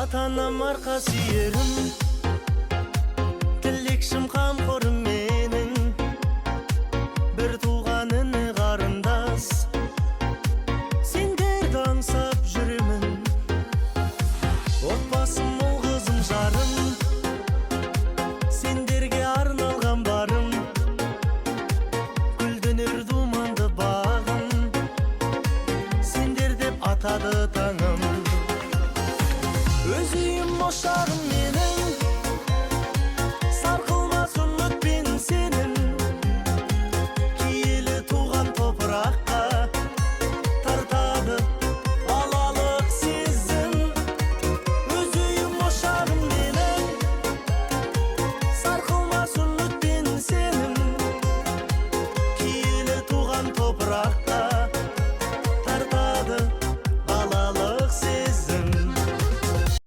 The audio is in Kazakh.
Ата анам арқа сүйерім, тілекшім, қамқорым менің. Бір туған іні қарындас, сендерді аңсап жүремін. Отбасым, ұл қызым, жарым, сендерге арналған барым. Гүлденер думанды бағым, сендер деп атады таңым. Өз үйім, ошағым менің.